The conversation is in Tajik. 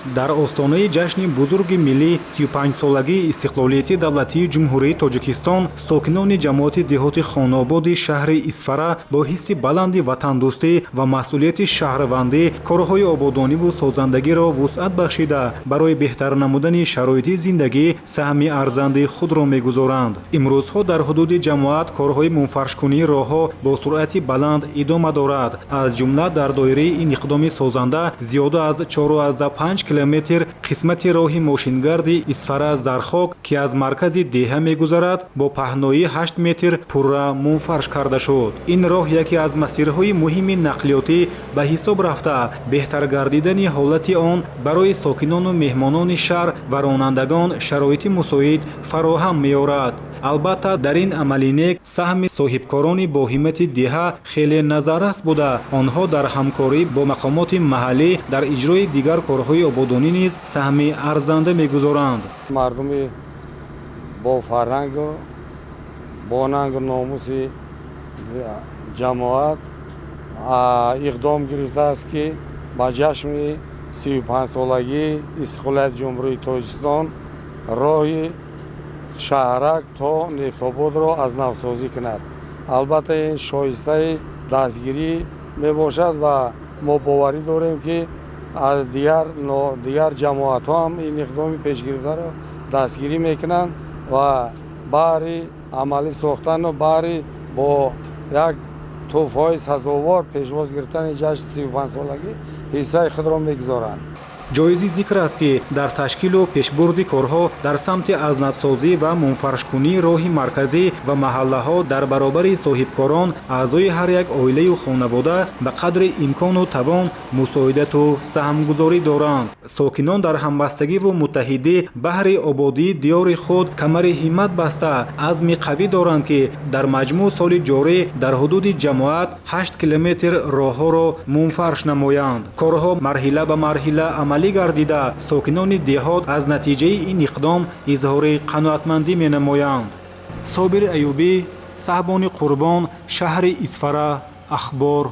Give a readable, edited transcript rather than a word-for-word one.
Дар остонаи ҷашни бузурги миллӣ, 35-солагии истиқлолияти давлатии Ҷумҳурии Тоҷикистон, сокинони ҷамоати деҳоти Хонободи шаҳри Исфара бо ҳисси баланди ватандӯстӣ ва масъулияти шаҳрвандӣ корҳои ободониву созандагиро вусъат бахшида, барои беҳтар намудани шароити зиндагӣ саҳми арзандаи худро мегузоранд. Имрӯзҳо дар ҳудуди ҷамоат корҳои мунфаршкунии роҳҳо бо суръати баланд идома дорад. Аз ҷумла дар доираи ин иқдоми созанда зиёда аз 4,5 километр қисмати роҳи мошингарди Исфара Зархок, ки аз маркази деҳа мегузарад, бо паҳноии 8 метр пурра мунфарш карда шуд. Ин роҳ яке аз масирҳои муҳими нақлиётӣ ба ҳисоб рафта, беҳтар гардидани ҳолати он барои сокинону меҳмонони шаҳр ва ронандагон шароити мусоид фароҳам меорад. Албатта, дар ин амали нек саҳми соҳибкорони боҳиммати деҳа хеле назаррас буда, онҳо дар ҳамкорӣ бо мақомоти маҳаллӣ дар иҷрои дигар корҳои ободонӣ низ саҳми арзанда мегузоранд. Мардуми бофарҳангу бо нангу номуси ҷамоат иқдом гирифтааст, ки ба ҷашни 35-солагии истиқлолияти Ҷумҳурии Тоҷикистон роҳи шаҳрак то Нефтободро аз навсозӣ кунад. Албатта, ин шоистаи дастгирӣ мебошад ва мо боварӣ дорем, ки аз дигар ҷамоатҳо ҳам ин иқдоми пешгирифтаро дастгирӣ мекунанд ва баҳри амалӣ сохтану баҳри бо як тӯҳфаҳои сазовор пешвоз гирифтани ҷашни 35-солагӣ ҳиссаи худро мегузоранд. Ҷоизи зикр аст, ки дар ташкилу пешбурди корҳо дар самти азнавсозӣ ва мунфаршкунии роҳи марказӣ ва маҳаллаҳо дар баробари соҳибкорон аъзои ҳар як оилаю хонавода ба қадри имкону тавон мусоидату саҳмгузорӣ доранд. Сокинон дар ҳамбастагиву муттаҳидӣ баҳри ободии диёри худ камари ҳиммат баста, азми қавӣ доранд, ки дар маҷмӯъ соли ҷорӣ дар ҳудуди ҷамоат 8 километр роҳҳоро мунфарш намоянд. Корҳо марҳила ба марҳила амалӣ гардида, сокинони деҳот аз натиҷаи ин иқдом изҳори қаноатмандӣ менамоянд. Собири Аюбӣ, Саҳбони Қурбон, шаҳри Исфара, Ахбор.